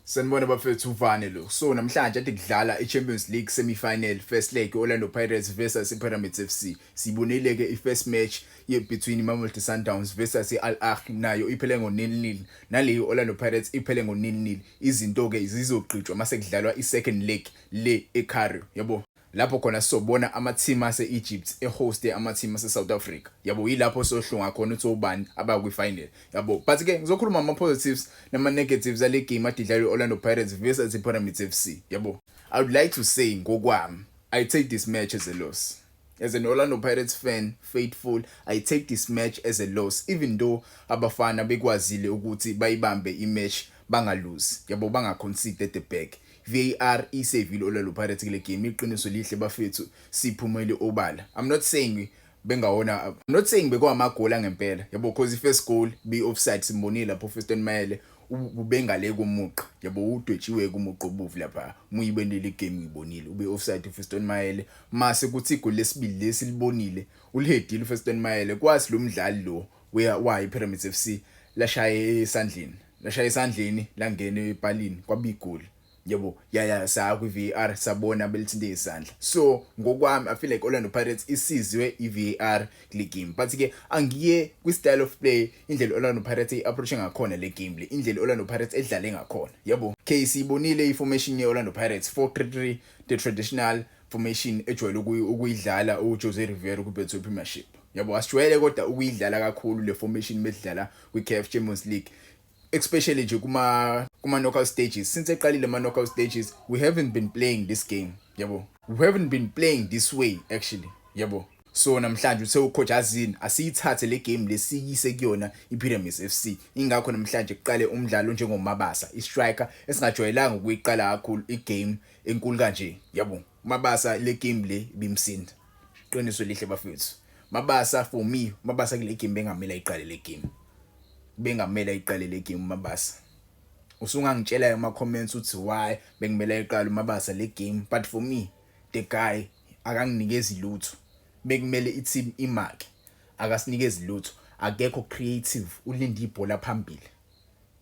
Sanibona bafethu, uvane lo. So namhlanje ade kudlala iChampions League semi-final first leg, Orlando Pirates versus iPyramids FC. Sibonile ke i-first match ye between iMamelodi Sundowns versus iAl Ahly, nayo iphele ngo-0-0. Naleyo Orlando Pirates iphele ngo-0-0. Izinto ke zizogqitshwa mase kudlalwa i-second leg le eCairo, yabo. Lapho khona sizobona ama-team ase-Egypt e-host ama-team ase-South Africa, yabo. Yilapho sohlunga khona ukuthi obani abakwi-final, yabo. But ke ngizokhuluma ama-positives nama-negatives ale game ade idlalwa i-Orlando Pirates versus i-Pyramids FC, yabo. I would like to say, ngokwami, I take this match as a loss. As an Orlando Pirates fan faithful, I take this match as a loss, even though abafana bekwazile ukuthi bayibambe i-match, bangaluzi, yabo, bangaconcede at the back. VAR isavile Orlando Pirates kule game. Iqiniso lihle bafethu, siphumele obala. I'm not saying bengawona, I'm not saying bekwamagoli angempela, yabo, because i-first goal be offside. Simbonile lapho Fiston Mayele ubengale kumugqa, yabo, udwetshiwe kumugqa obovu lapha. Muyibonile igame, ngibonile ube offside uFiston Mayele. Mase kuthi igoli lesibili lesilibonile, ulihedile uFiston Mayele, kwazi lo mdlali lo wa iPyramids FC lashaya esandleni, lashaya esandleni, langena epalini, kwaba igoli, yabo. Ya, saya kwi-VAR, sabona belithinte isandla. So ngokwami, I feel like Orlando Pirates isizwe i-VAR kule game. But ke angiye kwi-style of play, indlela Orlando Pirates i-approach ngakhona le game le, indlela Orlando Pirates edlale ngakhona, yabo. Okay, sibonile i-formation ye-Orlando Pirates, 4-3-3, the traditional formation ejwayele ukuyidlala uJose Rivero ku-Betway Premiership, yabo. Asijwayele kodwa ukuyidlala kakhulu le formation bedlala kwi-CAF Champions League, especially nje kuma knockout stages. Since eqalile ama knockout stages, we haven't been playing this game, yabo. We haven't been playing this way actually, yabo. So namhlanje uthe ucoach azini asiyithathe le game lesiyise kuyona iPyramids FC. Ingakho namhlanje kuqale umdlalo njengoMabasa, istriker esingajwayelanga ukuyiqala kakhulu igame enkulu kanje, yabo. Mabasa le game le ibimsinda. Qiniso lihle bafethu, Mabasa, for me, Mabasa kule game bengamela iqale le game, bengamela iqale le game Mabasa. Usungangitshela ema comments uthi why bengimele iqale uMabasa le game, but for me, the guy akanginikezi lutho. Bekumele i-team imake, akasinikezi lutho, akekho creative. Ulinda ibhola phambili,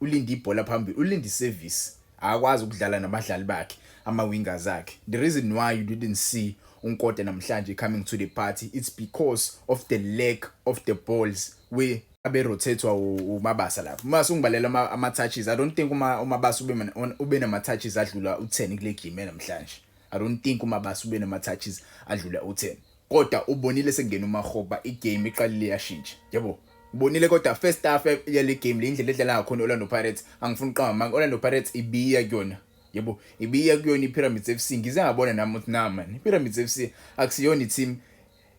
ulinda ibhola phambili, ulinda iservice, akakwazi ukudlala nabadlali bakhe, ama wingers akhe. The reason why you didn't see uNkota namhlanje coming to the party, it's because of the lack of the balls we abe rotatewa uMabasa lapho. Mase ungibalela ama touches, I don't think uma uMabasa ube nama touches adlula u10 kule game namhlanje. I don't think uMabasa ube nama touches adlula u10, kodwa ubonile sekungena uMakgopa, igame iqalile yashintsha, yabo, ubonile. Kodwa first half yale game le, indlela edlala ngakhona Orlando Pirates, angifuni uqamba manga, Orlando Pirates ibiya kuyona, yebo, ibiya kuyona iPyramids FC. Ngize ngabona nami ukuthi na man, iPyramids FC akusiyona i-team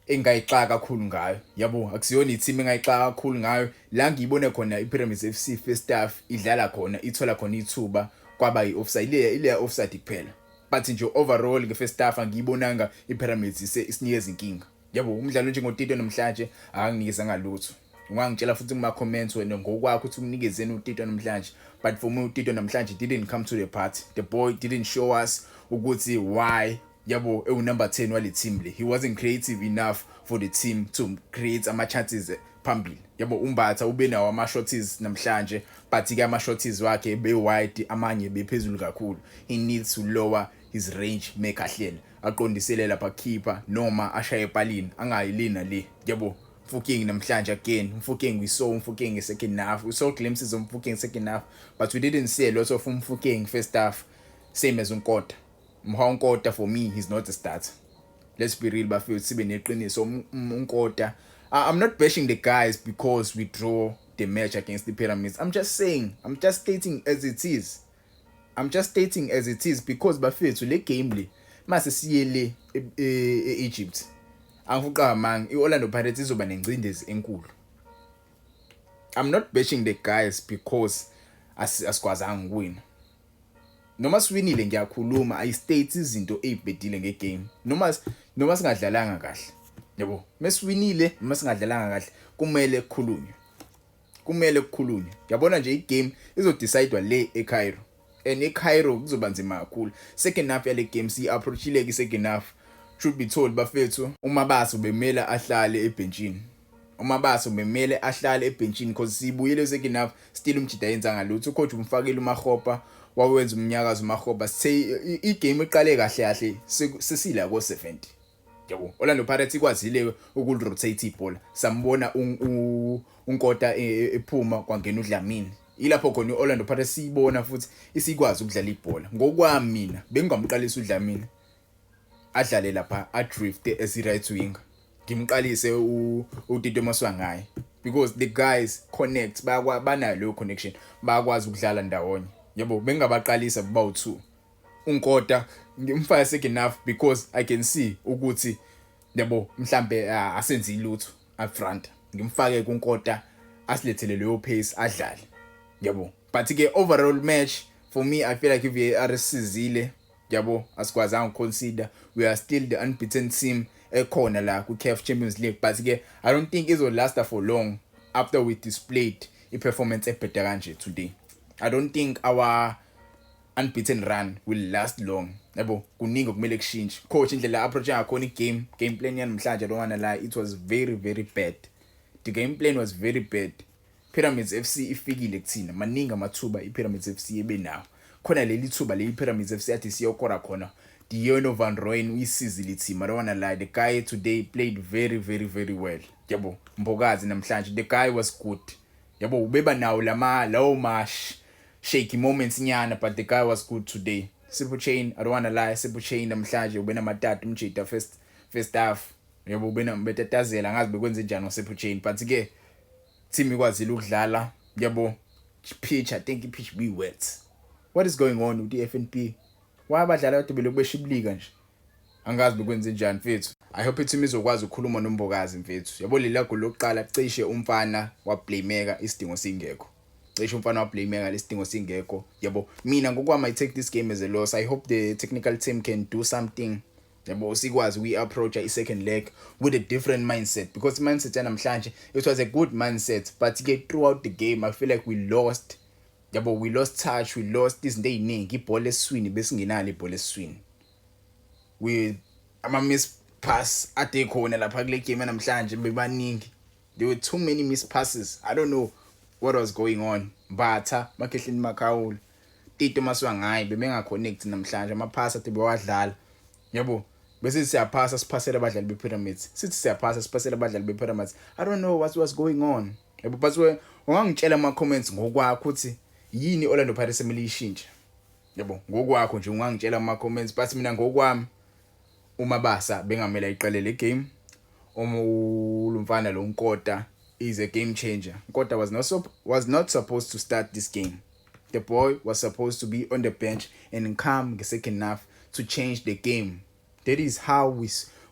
engayixaka kakhulu ngayo, yabo, akusiyona i-team engayixaka kakhulu ngayo. La ngiyibone khona iPyramids FC first half idlala khona, ithola khona ithuba, kwaba i-offside, ile offside kuphela. But nje overall nge-first half angiyibonanga iPyramids isinikeza inkinga, yabo. Umdlalo njengoTito namhlanje akanginikeza ngalutho. Ungangitshela futhi kuma comments wena ngokwakho ukuthi umnikezeni uTito namhlanje, but for me, uTito namhlanje didn't come to the party. The boy didn't show us ukuthi why, yabo, ewu number 10 wale team le. He wasn't creative enough for the team to create ama chances phambili, yabo. UMbatha ube nawo ama shots namhlanje, but ke ama shots wakhe be wide, amanye bephezulu kakhulu. He needs to lower his range mekahlela, aqondisele lapha keeper noma ashaye epalini, angayilina le, yabo. Mofokeng namhlanje again, Mofokeng, we saw Mofokeng second half, we saw glimpses of Mofokeng second half, but we didn't see a lot of Mofokeng first half, same as uNkota. Mohau Nkota, for me, he's not a starter. Let's be real bafethu, sibe neqiniso. UNkota, I'm not bashing the guys because we draw the match against the Pyramids. I'm just saying, I'm just stating as it is, I'm just stating as it is, because bafethu, le game le mase siye le e-Egypt, angifuqa manga, iOrlando Pirates izoba nengcindezi enkulu. I'm not bashing the guys because asikwazanga ukuwina. Noma siwinile, ngiyakhuluma, I state izinto ezibhedile ngegame noma singadlalanga kahle, yabo. Mesiwinile noma singadlalanga kahle, kumele kukhulunywe, kumele kukhulunywe. Yabona nje, igame izodecidewa le eCairo, and eCairo kuzoba nzima kakhulu. Second half yale game, si approachile ke second half. Truth be told bafethu, uMabasa ubemela ahlale ebhenchini, uMabasa ubemele ahlale ebhenchini, because sibuyele second half, still umjida yenzanga lutho. Ucoach umfakile uMakgopa, Wawenza umnyakazo uMakgopa. Sithe igame iqale kahle kahle, sesila ko 70, yabo. Orlando Pirates ikwazile ukulirotate ibhola. Sambona uNkota ephuma, kwangena uDlamini. Ilapho khona iOrlando Pirates siyibona futhi isikwazi ukudlala ibhola. Ngokwami mina bengingamqalisa uDlamini adlale lapha, adrift as i-right winger, ngimqalise uTito Maswangayi because the guys connect, bayakwa banayo leyo connection, bayakwazi ukudlala ndawonye, yabo. Bengingabaqalisa bawu2, uNkota ngimfake second half because I can see ukuthi, yabo, mhlambe asenze ilutho up front, ngimfake kuNkota asilethele leyo pace, adlale, yabo. But ke overall match for me, I feel like iVAR isizile, yabo. Asikwazanga ukuconcede. We are still the unbeaten team ekhona la ku CAF Champions League, but ke I don't think izo last for long after we displayed i-performance ebheda kanje today. I don't think our unbeaten run will last long, yabo. Kuningi okumele kushintshe, coach. Indlela approach ngakhona igame, game plan yanamhlanje, I don't wanna lie, it was very, very bad. The game plan was very bad. Pyramids FC ifikile kuthina, maningi amathuba iPyramids FC ebenawo. Khona leli thuba le iPyramids FC athi siyokora khona, Deano van Rooyen uyisizile team. I don't wanna lie, the guy today played very, very, very well, yabo. Mbokazi namhlanje, the guy was good, yabo. Ubeba nawo lama lawo ma shaky moments nyana, but the guy was good today. Sipho Chaine, I don't wanna lie, Sipho Chaine namhlanje ubenamatata umjida first half, yabo. Ubena betatazela, ngazi bekwenze njani ngoSipho Chaine, but ke team ikwazile ukudlala, yabo. Pitch, I think i-pitch be wet. What is going on with the FNB? Why abadlali kade belokhu beshibilika nje? Angazi bekwenze njani, mfethu. I hope i-team izokwazi ukukhuluma noMbokazi, mfethu, yabo. Lela goli lokuqala, cishe umfana wablameka isidingo singekho, cishe umfana wablameka lesidingo singekho, yabo. Mina ngokwami, I take this game as a loss. I hope the technical team can do something, yabo, sikwazi ukuyi-approach i-second leg with a different mindset, because mindset yanamhlanje, it was a good mindset, but ke throughout the game I feel like we lost, yabo. We lost touch, we lost izinto eziningi. Ibhola esiswini, besingenalo ibhola esiswini. We ama miss pass ade khona lapha kule game namhlanje bebaningi. There were too many miss passes. I don't know what was going on. Mbatha, Makhehleni Makhaula, Tito Maswangayi bebenga connect namhlanje. Amaphasi ade bewadlala, yabo, bese siyaphasa, siphasela abadlali bePyramids, sithi siyaphasa, siphasela abadlali bePyramids. I don't know what was going on, yabo. But ungangitshela ama comments ngokwakho ukuthi yini Orlando Pirates emele ishintshe, yabo. Ngokwakho nje ungangitshela ama comments, but mina ngokwami uma basa bengamela iqale le game. Uma ulumfana lo Nkota is a game changer. Nkota was not supposed to start this game. The boy was supposed to be on the bench and come the second half to change the game. That is how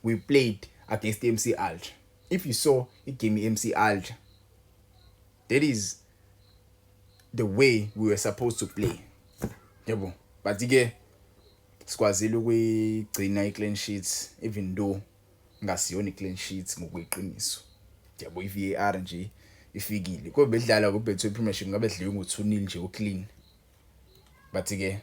we played against MC Alger. If you saw igame MC Alger, that is the way we were supposed to play, yabo. But ke sikwazile ukuyigcina i-clean sheets, even though ngasiyona i-clean sheets ngokweqiniso, yabo. I-VAR nje ifikile, kodwa bedlala ku-Betway Premiership ngabe dliwe ngo-2-0 nje, uclean. But ke